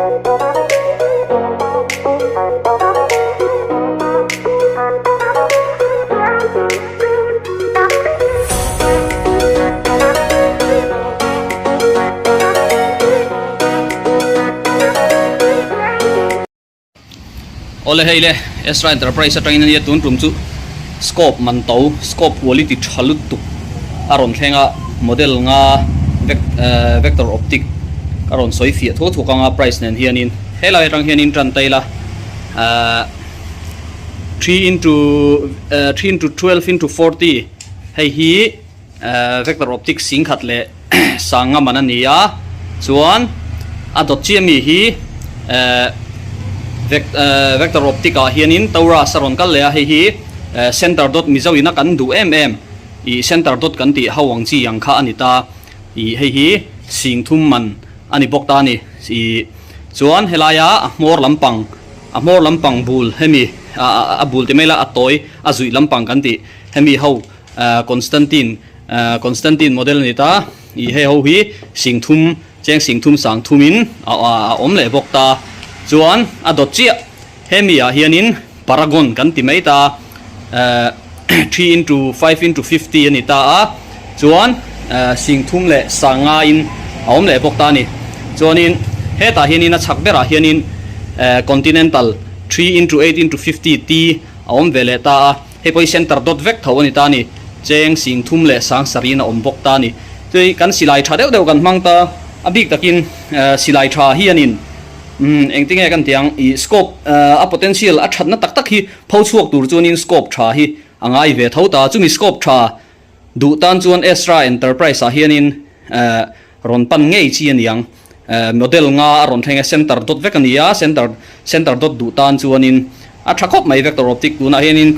Awle hei le Ezra Enterprise atangin ania tun tum chu scope man to scope quality tha lutuk a rawn thleng a model nga vector optic a rawn sawi fiah thuak thuak anga price nen hianin helai atang hianin tan ta ila ahh 3 into 3 into 12 into 40 hei hi Vector optic singkhat leh sanga man a ni a, chuan a dawt chiah mi hi vector optic ah hianin Taurus a rawn kal leh a, hei hi center dot Mizo ina kan duh em em ih center dot kan tih ho ang chi ang kha a ni ta ih hei hi sing thum man a ni bawk ta a ni ih chuan helaia a hmawr lampang a hmawr lampang bul hemi a bul ti mai ila a tawi a zuih lampang kan tih hemi ho Constantine Constantine model a ni ta ih hei ho hi sing thum cheng sing thum sang thumin a awm leh bawk ta chuan a dawt chiah hemi ah hianin Paragon kan ti mai ta 3 into 5 into 50 a ni ta a chuan sing thum leh sang ngaiin a awm leh bawk ta a ni chuanin hetah hianin a chhak berah hianin Continental 3 into 8 into 50 t a awm ve leh ta a. Hei pawh hi center dawt vek tho a ni ta a ni. Cheng sing thum leh sang sarih in a awm bawk ta a ni. Tui kan silai tha deuh deuh kan hmang ta, a bik takin silai tha hianin engtinge kan tih ang ih scope a potential a thatna tak tak hi pho chhuak tur chuanin scope tha hi a ngai ve tho ta. Chumi scope tha duh tan chuan Ezra Enterprise ah hianin rawn pan ngei chi a ni ang. Model nga a rawn thleng e, center dot vek a ni a, center center dot duh tan chuanin a tha khawp mai vector optic tunah hianin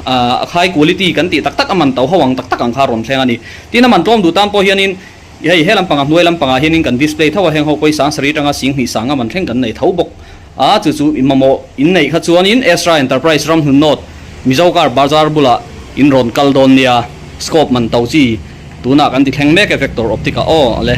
a high quality kan tih tak tak a man to ho ang tak tak ang kha a rawn thleng a ni. Tin a man tlawm duh tan pawh hianin hei he lampangah hnuai lampangah hianin kan display tho a, heng ho pawisa ang sarih atanga sing hnih sang a man thleng kan nei tho bawk a, chu chu mamawh in neih kha chuanin Ezra Enterprise Ramhnun North Mizo Car Bazar bulah in rawn kal dawn nia scope man to chi. Tunah kan ti thleng mek e vector optic ah aw le.